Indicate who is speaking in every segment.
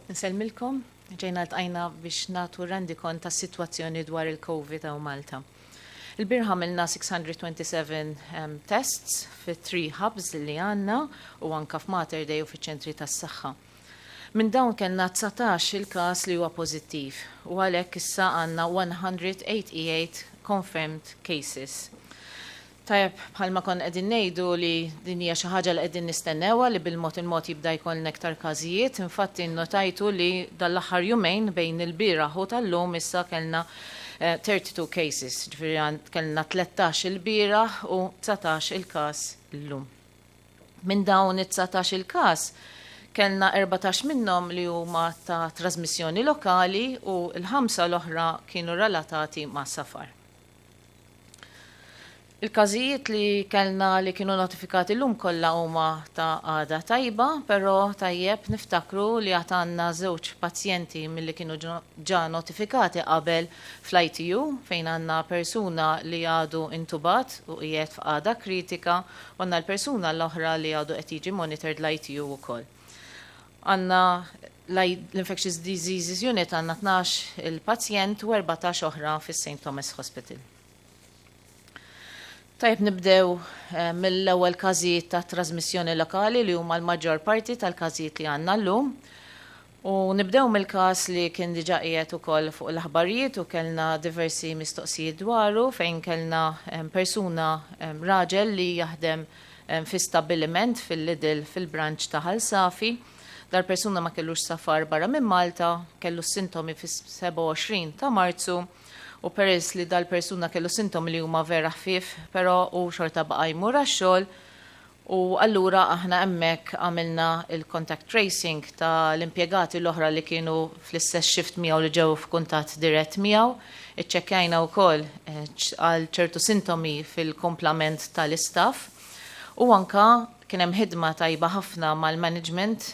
Speaker 1: Nsellmilkom, ġejna ltqajna biex nagħtu rendikont tas-sitwazzjoni dwar il-Covid hawn Malta. Il-bieraħ għamilna 627 tests fi three hubs li għandna u anka f'Mater Dei u fiċ-ċentri tas-saħħa. Minn dawn kellna 19 il-każ li huwa pożittiv u għalhekk issa għandna 188 confirmed cases. Tajjeb, bħalma konna qegħdin ngħidu li din hija xi ħaġa li qegħdin nistennewha li bil-mod il-mod jibda jkollna iktar każijiet. Infatti nnotajtu li dal-aħħar jumejn bejn il-bieraħ u tal-lum issa kellna 32 cases, ġifieri kellna 13 il-bieraħ u 19 il-każ illum. Minn dawn it-19 il-każ kellna 14 minnhom li huma ta' trasmissjoni lokali u l-ħamsa l-oħra kienu relatati ma' safar. Il-każijiet li kellna li kienu notifikati llum kollha huma ta' qagħda tajba, però tajjeb niftakru li għad għandna żewġ pazjenti milli kienu ġa notifikati qabel fl-ITU fejn għandna persuna li għadu intubat u qiegħed f'qagħda kritika u għandna l-persuna l-oħra li għadu qed jiġi monitored l-ITU wkoll. Għandna l-Infectious Diseases Unit għandna 12 il-pazjent u 14 oħra fis-St. Thomas Hospital. Tajjeb nibdew eh, mill-ewwel każijiet ta' trasmissjoni lokali li huma l-maġġor parti tal-każijiet li għandna llum. U nibdew mill-każ li kien diġà qiegħed ukoll fuq l-aħbarijiet u kellna diversi mistoqsijiet dwaru fejn kellna eh, persuna eh, raġel li jaħdem fi stabbiliment fil-Lidl fil-branch ta' Ħal Safi. Dal-persuna ma kellux safar barra minn Malta, kellu s-sintomi fis-27 ta' Marzu u peress li dal-persuna kellu sintomi li huma vera ħfief, però hu xorta baqa' jmur għax-xogħol u allura aħna hemmhekk għamilna il-contact tracing ta' l-impjegati l-oħra li kienu fl-istess shift miegħu li ġew f'kuntatt dirett miegħu. Iċċekkjajna wkoll għal ċertu sintomi fil-kumplament tal-istaff u anka kien hemm ħidma tajba ħafna mal-management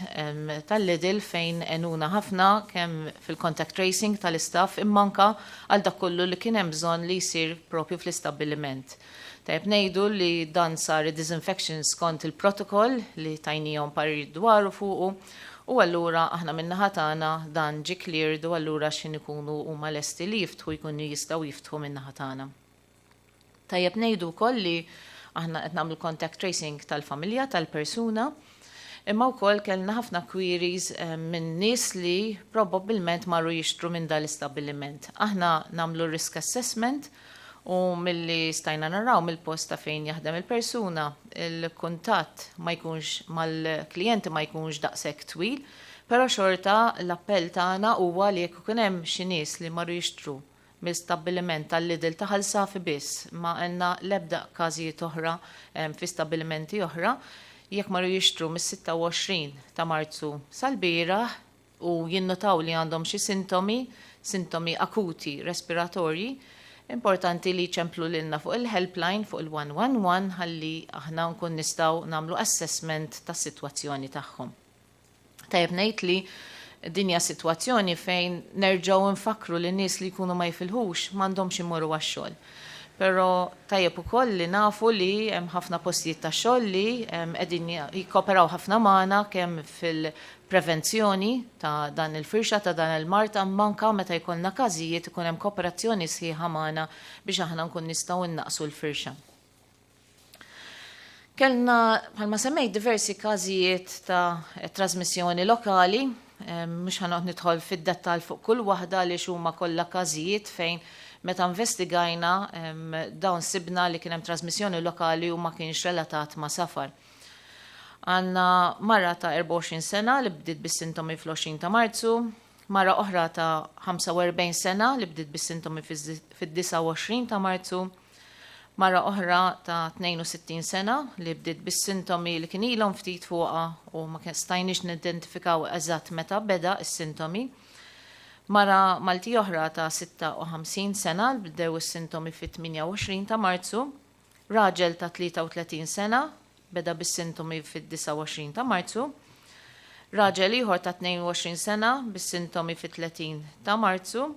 Speaker 1: tal-Lidl fejn għenuna ħafna kemm fil-contact tracing tal-istaff imma anka għal dak kollu li kien hemm bżonn li jsir propju fl-istabbiliment. Tajjeb ngħidu li dan sar id-disinfection skont il-protokoll li tajnihom parir dwaru fuqu u allura aħna min-naħa tagħna dan ġie cleared u allura x'ħin ikunu huma lesti li jiftħu jkunu jistgħu jiftħu min-naħa tagħna. Tajjeb ngħidu wkoll li aħna qed nagħmlu contact tracing tal-familja tal-persuna, imma wkoll kellna ħafna queries minn nies li probabbilment marru jixtru minn dal-istabbiliment. Aħna nagħmlu risk assessment u milli stajna naraw mill-post ta' fejn jaħdem il-persuna, il-kuntatt ma jkunx mal-klijenti ma jkunx daqshekk twil, però xorta l-appell tagħna huwa li jekk ikun hemm xi nies li marru jixtru mill-stabbiliment tal-Lidl ta' Ħal Safi biss, ma għandna l-ebda każijiet oħra fi stabbilimenti oħra, jekk marru jixtru mis-26 ta' Marzu sal-bieraħ u jinnotaw li għandhom xi sintomi, sintomi akuti respiratorji, importanti li jċemplu lilna fuq il-helpline fuq il-111 ħalli aħna nkun nistgħu nagħmlu assessment tas-sitwazzjoni tagħhom. Tajjeb ngħid li din hija sitwazzjoni fejn nerġgħu nfakkru li nies li jkunu ma jifilħux m'għandhomx imorru għax-xogħol. Però tajjeb ukoll li nafu li hemm ħafna postijiet ta' xogħol li qegħdin jikkoperaw ħafna magħna kemm fil-prevenzjoni ta' dan il-firxa ta' dan il-mard imma anke meta jkollna każijiet ikun hemm kooperazzjoni sħiħa magħna biex aħna nkun nistgħu nnaqqsu l-firxa. Kellna, bħalma semmejt, diversi każijiet ta' trasmissjoni lokali, mhux ħa noqgħod nidħol fid-dettall fuq kull waħda għaliex huma kollha każijiet fejn meta investigajna dawn sibna li kien hemm trasmissjoni lokali u ma kienx relatat ma' safar. Għandna mara ta' 24 sena li bdiet bis-sintomi fl-20 ta' Marzu, mara oħra ta' 45 sena li bdiet bis-sintomi fid-29 ta' Marzu, Mara oħra ta' 62 sena li bdiet bis-sintomi li kien ilhom ftit fuqha u ma stajniex nidentifikaw eżatt meta beda s-sintomi. Mara Malti oħra ta' 56 sena li bdew is-sintomi fit-28 ta' Marzu. Raġel ta' 33 sena beda bis-sintomi fid-29 ta' Marzu. Raġel ieħor ta' 22 sena bis-sintomi fit-30 ta' Marzu.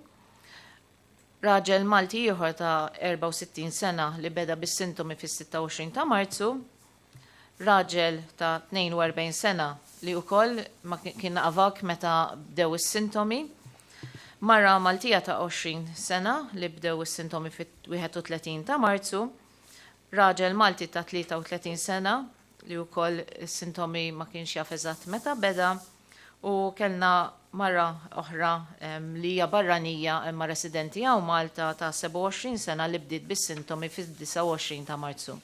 Speaker 1: Raġel Malti ieħor ta' 64 sena li beda bis-sintomi fis-26 ta' Marzu, raġel ta' 42 sena li wkoll ma kien avak meta bdew is-sintomi. Mara Maltija ta' 20 sena li bdew is-sintomi fit-31 ta' Marzu. Raġel Malti ta' 33 sena li wkoll is-sintomi ma kienx jaf eżatt meta beda u kellna mara oħra li hija barranija imma residenti hawn Malta ta' 27 sena li bdiet bis-sintomi fid-29 ta' Marzu.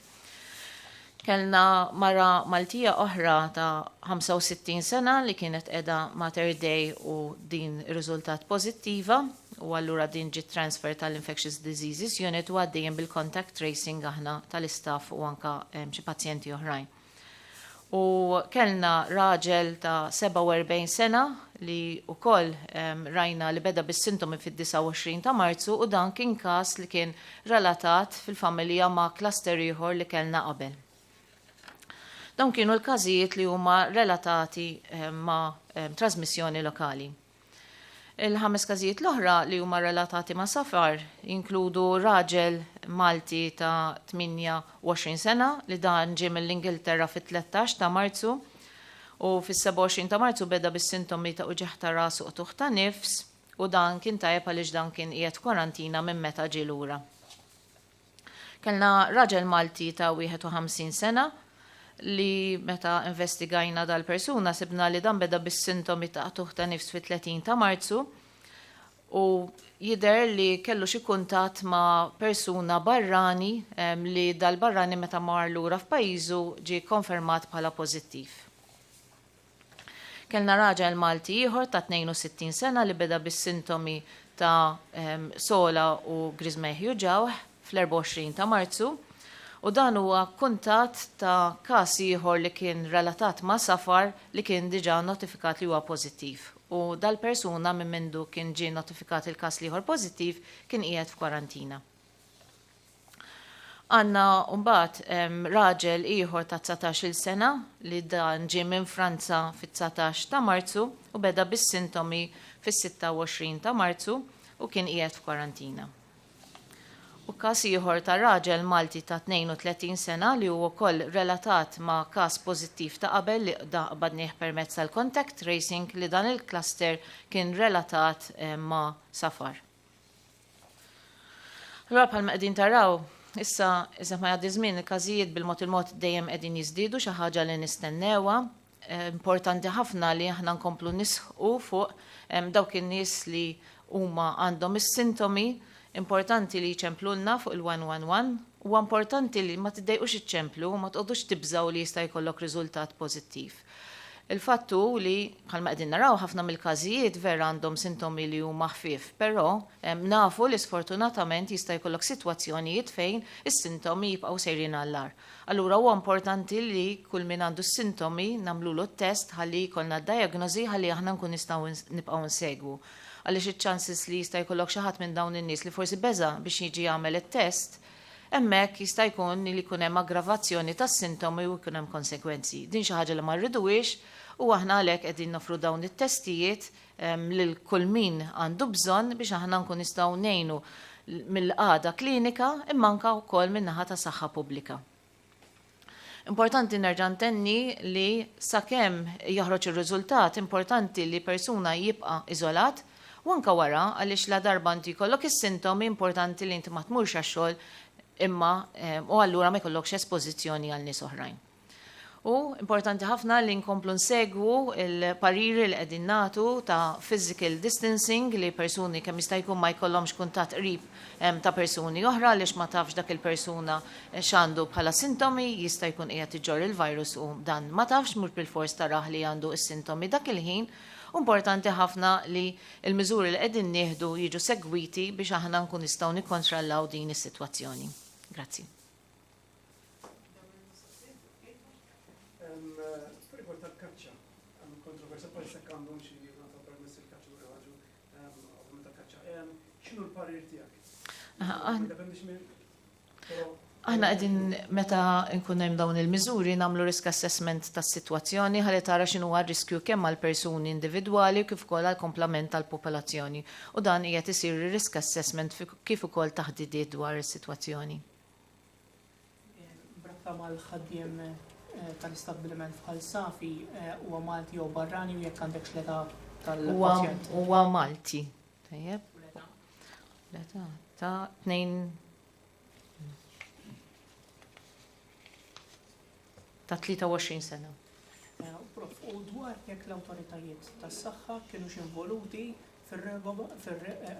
Speaker 1: Kellna mara Maltija oħra ta' 65 sena li kienet qiegħda Mater Dei u din irriżultat pożittiva u allura din ġiet transferred tal-Infectious Diseases Unit u għaddejjin bil-contact tracing aħna tal-istaff u anka xi pazjenti oħrajn. U kellna raġel ta' 47 sena li wkoll rajna li beda bis-sintomi fid-29 ta' Marzu u dan kien każ li kien relatat fil-familja ma' cluster ieħor li kellna qabel. Dawn kienu l-każijiet li huma relatati ma' trasmissjoni lokali. Il-ħames każijiet l-oħra li huma relatati ma' safar jinkludu raġel Malti ta' 28 sena li dan ġie mill-Ingilterra fit-13 ta' Marzu u fis-27 ta' Marzu beda bis-sintomi ta' uġigħ ta' ras u qtugħ ta' nifs u dan kien tajjeb għaliex dan kien qiegħed f'kwarantina minn meta ġie lura. Kellna raġel Malti ta' 51 sena li meta investigajna dal-persuna sibna li dan beda bis-sintomi ta' qtugħ ta' nifs fit-30 ta' Marzu u jidher li kellu xi kuntatt ma' persuna barrani li dal-barrani meta mar lura f'pajjiżu ġie kkonfermat bħala pożittiv. Kellna raġel Malti ieħor ta' 62 sena li beda bis-sintomi ta' sogħla u griżmejh juġgħuh fl-24 ta' Marzu u dan huwa kuntatt ta' każ ieħor li kien relatat ma' safar li kien diġà notifikat li huwa pożittiv u dal-persuna minn mindu kien ġie notifikat il-każ l-ieħor pożittiv kien qiegħed f'kwarantina. Għandna mbagħad raġel ieħor ta' 19-il sena li dan ġie minn Franza fit-19 ta' Marzu u beda bis-sintomi fis-26 ta' Marzu u kien qiegħed f'kwarantina. U każ ieħor ta' raġel Malti ta' 32 sena li hu wkoll relatat ma' każ pożittiv ta' qabel li da qbadnieh permezz tal-contact tracing li dan il-cluster kien relatat ma' safar. Allura bħalma qegħdin taraw, issa iżda ma jgħaddi żmien il-każijiet bil-mod il-mod dejjem qegħdin jiżdiedu xi ħaġa li nistennewha. Eh, importanti ħafna li aħna nkomplu nisħqu fuq dawk in-nies li huma għandhom is-sintomi, importanti li jċemplulna fuq il-111, huwa importanti li ma tiddejqux iċċemplu u ma tqogħdux tibżgħu li jista' jkollok riżultat pożittiv. Il-fatt hu li, bħalma qegħdin naraw, ħafna mill-każijiet vera għandhom sintomi li huma ħfief, però nafu li sfortunatament jista' jkollok sitwazzjonijiet fejn is-sintomi jibqgħu sejrin għall-agħar. Allura huwa importanti li kull min għandu s-sintomi nagħmlulu t-test ħalli jkollna d-diagnosi ħalli aħna nkun nistgħu nibqgħu nsegwu. Għaliex iċ-chances li jista' jkollok xi ħadd minn dawn in-nies li forsi beża' biex jiġi jagħmel it-test, Hemmhekk jista' jkun li jkun hemm aggravazzjoni tas-sintomi u jkun hemm konsegwenzi. Din xi ħaġa li ma rriduhiex u aħna għalhekk qegħdin noffru dawn it-testijiet lil kull min għandu bżonn biex aħna nkun nistgħu ngħinu mill-qagħda klinika imma anke wkoll min-naħa ta' saħħa pubblika. Importanti nerġa' ntenni li sakemm joħroġ ir-riżultat importanti li persuna jibqa' iżolat u anke wara għaliex ladarba inti jkollok is-sintomi importanti li inti ma tmurx għax-xogħol imma u allura ma jkollokx espożizzjoni għal nies oħrajn. U importanti ħafna li nkomplu nsegwu l-pariri li qegħdin nagħtu ta' physical distancing li persuni kemm jista' jkun ma jkollhomx kuntatt qrib ta' persuni oħra għaliex ma tafx dak il-persuna x'għandu bħala sintomi, jista' jkun qiegħed iġorr il-virus u dan ma tafx, mhux bilfors tarah li għandu s-sintomi dak il-ħin. U importanti ħafna li l-miżuri li qegħdin nieħdu jiġu segwiti biex aħna nkun nistgħu nikkontrollaw din is-sitwazzjoni. Grazzi.
Speaker 2: Rigward tal-kaċċa, hemm kontroversja bħalissa jekk għandhom xi jingħataw permess il-kaċċa u ovvjament tal-kaċċa. X'inhu l-parir tiegħek?
Speaker 1: Aħna qegħdin meta nkun hemm dawn il-miżuri nagħmlu risk assessment tas-sitwazzjoni ħalli tara x'inhu r-riskju kemm għal persuni individwali u kif ukoll għal komplament tal-popolazzjoni. U dan qiegħed isir risk assessment kif ukoll taħdidiet dwar is-sitwazzjoni.
Speaker 3: B'rabta mal-ħaddiem tal-istabbiliment f'Ħal Safi huwa Malti jew barrani u jekk għandekx l-età tal-pazjent.
Speaker 1: Huwa Malti. Tajjeb. L-età ta' tnejn ta' 23 sena.
Speaker 3: Prof, u dwar jekk l-awtoritajiet tas-saħħa kinux involuti fir-regola,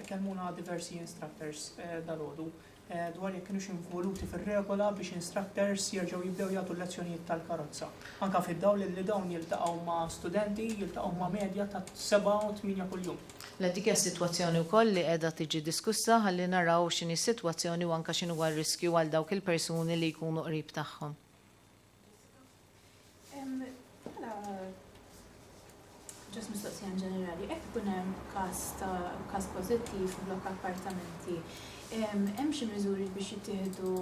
Speaker 3: kellmuna diversi instructors dalgħodu dwar jekk kinux involuti fir-regola biex instructors jerġgħu jibdew jagħtu l-lezzjonijiet tal-karozza. Anke fid-dawl li dawn jiltaqgħu ma' studenti, jiltaqgħu ma' medja ta' 7 u 8 kuljum.
Speaker 1: Le, dik hija sitwazzjoni wkoll li qiegħda tiġi diskussa ħalli naraw x'inhi s-sitwazzjoni u anke x'inhuwa r-riskju għal dawk il-persuni li jkunu qrib tagħhom.
Speaker 4: Bħala just mistoqsija in ġenerali, jekk ikun hemm każ ta' każ pożittiv f'blokk appartamenti, hemm xi miżuri biex jittieħdu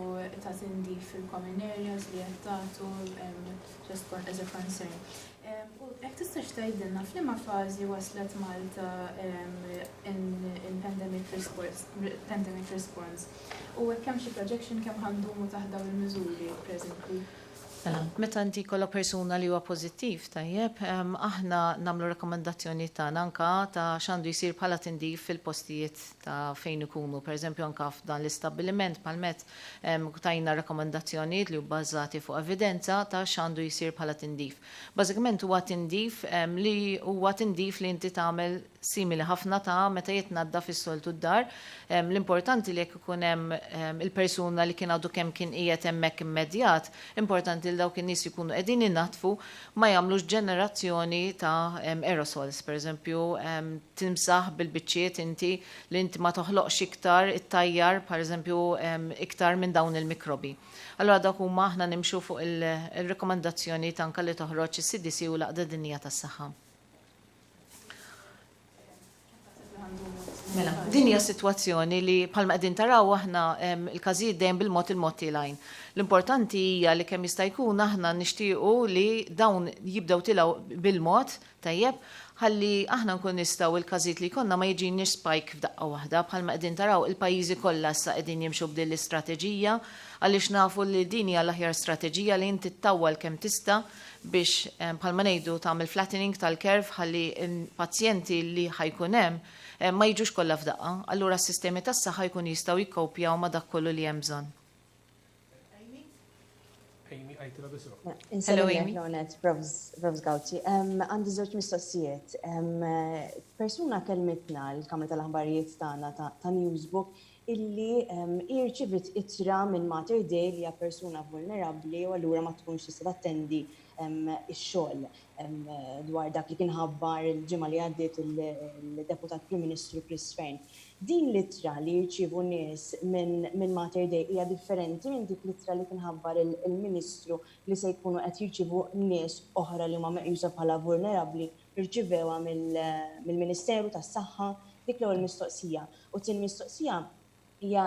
Speaker 4: ta' tindif fil-common areas li qed tagħtu just as a concern. U jekk tistax tgħidilna f'liema fażi waslet Malta in pandemic response, pandemic response u jekk hemm xi projection kemm ħa ndumu taħt dawn il-miżuri presently.
Speaker 1: Mela, meta inti jkollok persuna li huwa pożittiv, tajjeb, aħna nagħmlu rakkomandazzjoni tagħna anka ta' x'għandu jsir bħala tindif fil-postijiet ta' fejn ikunu. Per eżempju, anka f'dan l-istabbiliment bħal-met tajna rakkomandazzjonijiet li bbażati fuq evidenza ta' x'għandu jsir bħala tindif. Bażikament huwa tindif li huwa tindif li inti tagħmel simili ħafna ta' meta jitnaddaf is-soltu d-dar. L-importanti li jekk ikun hemm il-persuna li kien għadu kemm kien qiegħed hemmhekk immedjat, importanti li dawk in-nies jkunu qegħdin inaddfu ma jagħmlux ġenerazzjoni ta' aerosols. Per eżempju, timsaħ bil-biċċiet inti li inti ma toħloqx iktar it-tajjar, per eżempju, iktar minn dawn il-mikrobi. Allora dak huma aħna nimxu fuq il-rekomendazzjoni anka li toħroġ is-CDC u l-Għaqda Dinjija tas-Saħħa. Mela, din hija sitwazzjoni li bħalma qegħdin taraw aħna il-każijiet dejjem bil-mod il-mod tilgħin. L-importanti hija li kemm jista' jkun aħna nixtiequ li dawn jibdew tilgħu bil-mod, tajjeb, ħalli aħna nkun nistgħu il-każijiet li jkollna ma jiġiniex spike f'daqqa waħda. Bħalma qegħdin taraw il-pajjiżi kollha issa qegħdin jimxu b'din l-istrateġija għaliex nafu li din hija l-aħjar strateġija li inti ttawwal kemm tista' biex bħalma ngħidu tagħmel flattening tal-curve ħalli pazjenti li ħa jkun hemm ma jiġux kollha f'daqqa. Allura s-sistemi tas-saħħa jkun jistgħu jikkopjaw ma' dak kollu li hemm bżonn.
Speaker 2: Amy, għajtila bisra.
Speaker 1: Hello, Amy.
Speaker 5: Lonet, Profs Gauci. Għandi żewġ mistoqsijiet. Persuna kelmitna l-Kamra tal-Aħbarijiet tagħna ta' Newsbook illi irċiviet ittra minn Mater Dei li hija persuna vulnerabbli u allura ma tkunx tista' tattendi ix-xogħol dwar dak li kien ħabbar il-ġimgħa li għaddiet il-Deputat Prim Ministru Chris Fearne. Din l-ittra li jirċievu nies minn Mater Dei hija differenti minn dik l-ittra li kien ħabbar il-Ministru li se jkunu qed jirċievu nies oħra li huma meqjusa bħala vulnerabbli rċivewha mill-Ministeru tas-Saħħa. Dik l-ewwel mistoqsija. U tieni mistoqsija hija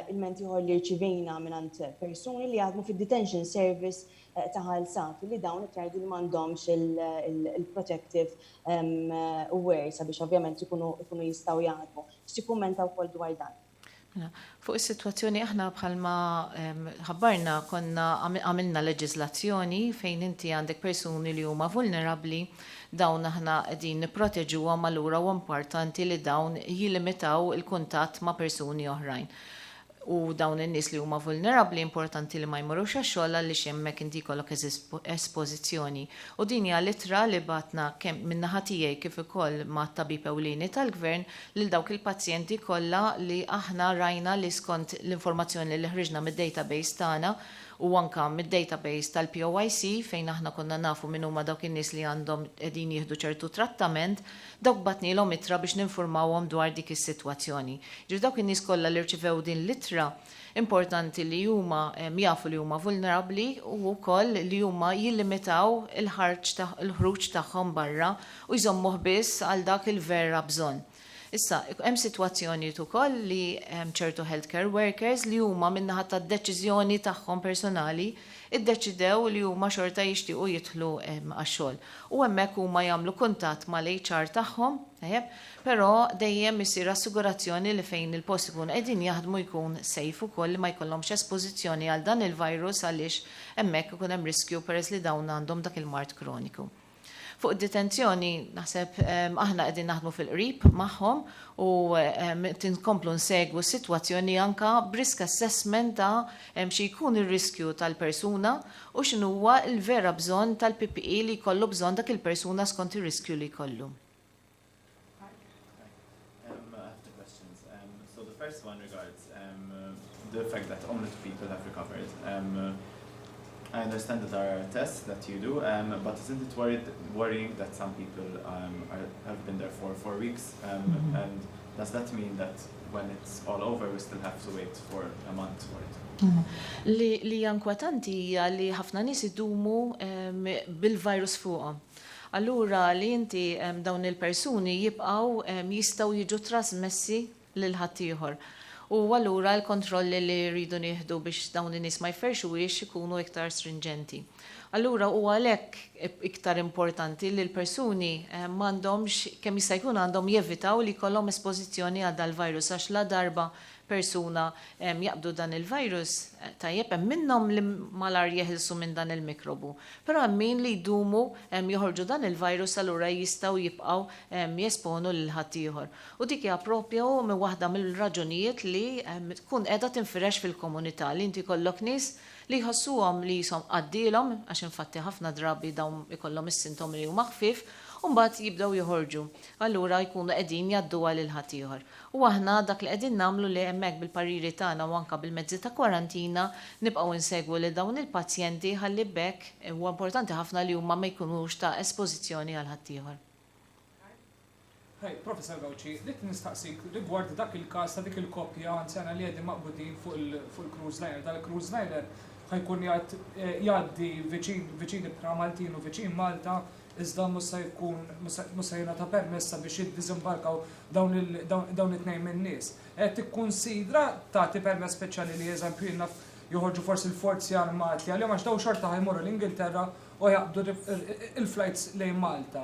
Speaker 5: ilment ieħor li rċivejna mingħand persuni li jaħdmu fid-detention service ta' Ħal Safi li dawn qed jgħidu li m'għandhomx il-protective wear sabiex ovvjament ikunu jistgħu jaħdmu. X'tikkummenta wkoll dwar dan?
Speaker 1: Mela, fuq is-sitwazzjoni aħna bħalma ħabbarna konna għamilna leġiżlazzjoni fejn inti għandek persuni li huma vulnerabbli, dawn aħna qegħdin nipproteġuhom, allura huwa importanti li dawn jilimitaw il-kuntatt ma' persuni oħrajn. U dawn in-nies li huma vulnerabbli importanti li ma jmorrux għax-xogħol għaliex hemmhekk inti jkollok espożizzjoni. U din hija l-ittra li bgħatna kemm min-naħa tiegħi kif ukoll mat-tabib ewlieni tal-gvern lil dawk il-pazjenti kollha li aħna rajna li skont l-informazzjoni li ħriġna mid-database tagħna u anka mid-database tal-POIC fejn aħna konna nafu min huma dawk in-nies li għandhom qegħdin jieħdu ċertu trattament, dawk bgħatnielhom ittra biex ninformawhom dwar dik is-sitwazzjoni. Ġifieri dawk in-nies kollha li rċivew din l-ittra, importanti li huma jafu li huma vulnerabbli u wkoll li huma jillimitaw il-ħarġ il-ħruġ tagħhom barra u jżommuh biss għal dak il-vera bżonn. Issa, hemm sitwazzjonijiet ukoll li hemm ċertu healthcare workers li huma min-naħa tad-deċiżjoni tagħhom personali iddeċidew li huma xorta jixtiequ jidħlu għax-xogħol. U hemmhekk huma jagħmlu kuntatt mal-HR tagħhom, tajjeb, però dejjem isir assigurazzjoni li fejn il-post ikun qegħdin jaħdmu jkun safe ukoll li ma jkollhomx espożizzjoni għal dan il-virus għaliex hemmhekk ikun hemm riskju peress li dawn għandhom dak il-mard kroniku. Fuq id-detenzjoni, naħseb aħna qegħdin naħdmu fil-qrib magħhom u nkomplu nsegwu s-sitwazzjoni anka b'risk assessment ta' xi jkun ir-riskju tal-persuna u x'inhuwa l-vera bżonn tal-PPE li jkollu bżonn dak il-persuna skont ir-riskju li jkollu.
Speaker 6: I have two questions. So the first one regards the fact that only two people have recovered. I understand that there are tests that you do, but isn't it worrying that some people have been there for 4 weeks? And does that mean that when it's all over, we still have to wait for a month for it?
Speaker 1: Li inkwetanti hija li ħafna nies idumu bil-virus fuqhom. Allura li inti dawn il-persuni jibqgħu jistgħu jiġu trasmessi lil ħaddieħor. U allura l-kontrolli li rridu nieħdu biex dawn in-nies ma jferxuhiex ikunu iktar stringenti. Allura u għalhekk iktar importanti li l-persuni m'għandhomx, kemm jista' jkun, għandhom jevitaw li jkollhom espożizzjoni għal dal-virus, għax la darba persuna jaqbdu dan il-virus, tajjeb, hemm minnhom li malajr jeħilsu minn dan il-mikrobu. Però hemm min li jdumu joħorġu dan il-virus, allura jistgħu jibqgħu jesponu lil ħaddieħor. U dik hija propju minn waħda mill-raġunijiet li tkun qiegħda tinfirex fil-komunità, li inti jkollok nies li jħossuhom li jisom għaddielhom, għax infatti ħafna drabi dawn ikollhom is-sintomi li huma ħfief, u mbagħad jibdew joħorġu. Allura jkunu qegħdin jgħadduha lil ħaddieħor. U aħna dak li qegħdin nagħmlu li hemmhekk bil-pariri tagħna u anke bil-mezzi ta' kwarantina nibqgħu insegwu lil dawn il-pazjenti, ħalli b'hekk huwa importanti ħafna li huma ma jkunux ta' espożizzjoni għal ħaddieħor.
Speaker 7: Hey, Professor Gauci, dik nistaqsik rigward dak il-każ ta' dik il-koppja anzjana li qegħdin maqbudin fuq il-cruise liner. Dal-cruise liner ħa jkun jgħaddi viċin ibħra Maltin u viċin Malta, iżda mhux se jkun mhux se jingħata permessa biex jiddiżimbarkaw dawn it-tnejn min-nies. Qed tikkunsidra tagħti permess speċjali li, eżempju, jien naf, joħorġu forsi l-forzi armati għalihom, għax dawn xorta ħa jmorru l-Ingilterra u jaqbdu il-flights lejn Malta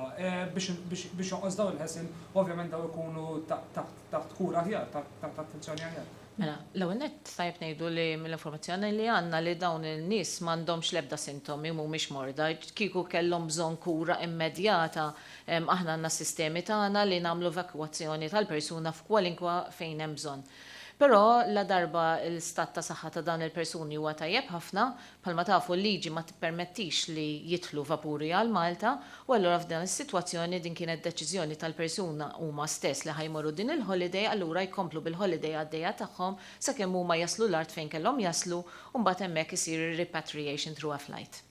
Speaker 7: biex jonqos dawn il-hassle, ovvjament dawn ikunu taħt kura aħjar, taħt attenzjoni aħjar?
Speaker 1: Mela, l-ewwel nett tajjeb ngħidu li mill-informazzjoni li għandna li dawn in-nies m'għandhomx l-ebda sintomi, mhumiex morda. Kieku kellhom bżonn kura immedjata, aħna għandna sistemi tagħna li nagħmlu evakwazzjoni tal-persuna f'kwalinkwa fejn hemm bżonn. Però la darba l-istat ta' saħħa ta' dawn il-persuni huwa tajjeb ħafna, bħalma tafu l-liġi ma tippermettix li jidħlu vapuri għal Malta, u allura f'dan is-sitwazzjoni din kienet deċiżjoni tal-persuna huma stess li ħa jmorru din il-holiday, allura jkomplu bil-holiday għaddejja tagħhom sakemm huma jaslu l-art fejn kellhom jaslu, u mbagħad hemmhekk isir repatriation through a flight.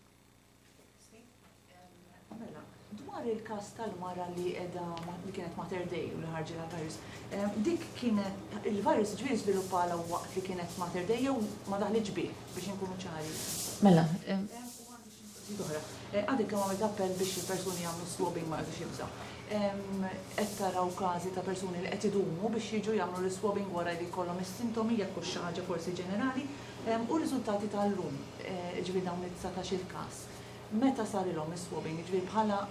Speaker 8: Mela, dwar il-każ tal-mara li edha li kienet Mater Dei u li ħarġilha virus, dik kienet il-virus ġifieri żviluppala waqt li kienet Mater Dei jew ma daħlitx bih, biex inkunu ċari?
Speaker 1: Mela,
Speaker 8: Oħra, għadek kemm għamilt appell biex il-persuni jagħmlu swabbing, ma jgħidux jibżgħu. Qed taraw każi ta' persuni li qed idumu biex jiġu jagħmlu l-swabbing wara li jkollhom is-sintomi, jekk hux xi ħaġa forsi ġenerali, u r-riżultati tal-lum, ġifieri dawn it-19 il-każ. Meta sarilhom is-swabbing, ġifieri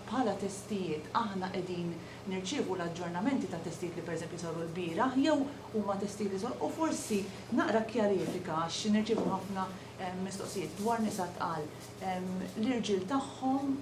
Speaker 8: bħala testijiet, aħna qegħdin nirċievu l-aġġornamenti ta' testijiet li pereżempju saru l-bieraħ jew huma testijiet li saru, u forsi naqra kjarifika għax nirċievu ħafna mistoqsijiet dwar nisa tqal, l-irġiel tagħhom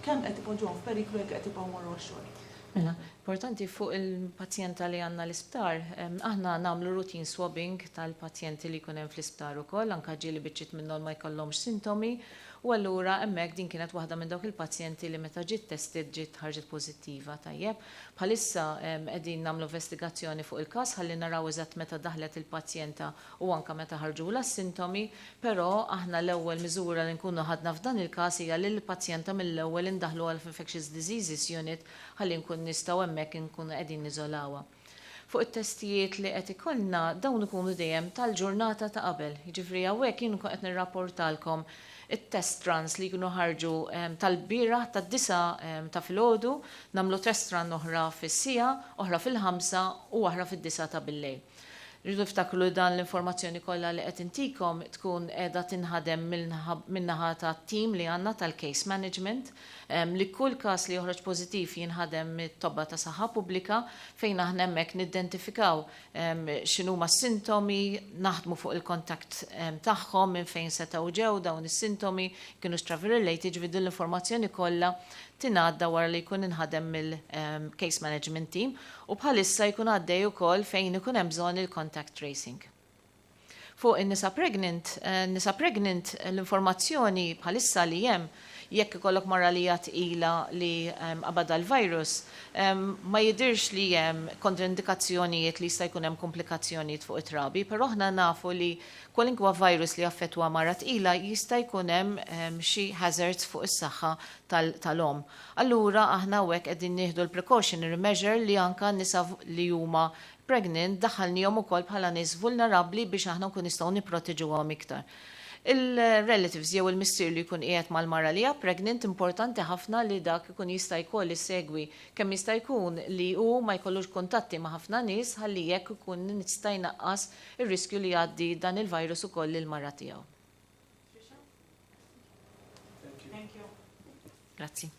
Speaker 8: kemm qed ipoġġuhom f'periklu jekk qed jibqgħu jmorru għax-xogħol?
Speaker 1: Mela, importanti fuq il-pazjenta li għandna l-isptar, aħna nagħmlu routine swabbing tal-pazjenti li jkun hemm fl-isptar ukoll, anka ġieli biċċiet minnhom ma jkollhomx sintomi, u allura hemmhekk din kienet waħda minn dawk il-pazjenti li meta ġiet tested ġiet ħarġet pożittiva, tajjeb. Bħalissa qegħdin nagħmlu investigazzjoni fuq il-każ ħalli naraw eżatt meta daħlet il-pazjenta u anka meta ħarġulha s-sintomi, però aħna l-ewwel miżura li nkunu ħadna f'dan il-każ hija li l-pazjenta mill-ewwel indaħlu għal Infectious Diseases Unit ħalli nkun nistgħu hemmhekk nkunu qegħdin niżolawha. Fuq it-testijiet li qed ikollna, dawn ikunu dejjem tal-ġurnata ta' qabel. Jiġifieri hawnhekk jien nkun qed nirrapportalkom it-test runs li jkunu ħarġu tal-bieraħ tad-disgħa ta' filgħodu, nagħmlu test run oħra fis-siegħa, oħra fil-ħamsa u oħra fid-disgħa ta' billejl. Rridu niftakru li dan l-informazzjoni kollha li qed intikom tkun qiegħda tinħadem min-naħa tat-team li għandna tal-case management, li kull każ li joħroġ pożittiv jinħadem mit-tobba ta' saħħa pubblika fejn aħna hemmhekk niddentifikaw x'inhuma s-sintomi, naħdmu fuq il-contact tagħhom, minn fejn setgħu ġew dawn is-sintomi, kinux travel related, jiġifieri din l-informazzjoni kollha tingħadda wara li jkun inħadem mill-case management team u bħalissa jkun għaddej ukoll fejn ikun hemm bżonn il-contact tracing. Fuq in-nisa pregnant, nisa pregnant l-informazzjoni bħalissa li hemm jekk ikollok mara li hija tqila li qabadha l-virus, ma jidhirx li hemm kontraindikazzjonijiet li jista' jkun hemm komplikazzjonijiet fuq it-trabi, però aħna nafu li Kwalunkwe virus li jaffettwa mara tqila jista' jkun hemm xi hazards fuq is-saħħa tal-omm. Allura aħna hawnhekk qegħdin nieħdu l-precautionary measure li anke nisa li huma pregnant daħħalnihom ukoll bħala nies vulnerabbli biex aħna nkunu nistgħu nipproteġuhom iktar. Il-relatives jew il-missier li jkun qiegħed mal-mara li hija pregnant importanti ħafna li dak ikun jista' jkoll isegwi kemm jista' jkun li hu ma jkollux kuntatti ma' ħafna nies ħalli hekk ikun jista' jnaqqas ir-riskju li jgħaddi dan il-virus ukoll lill-mara tiegħu.
Speaker 2: Thank you.
Speaker 1: Grazzi.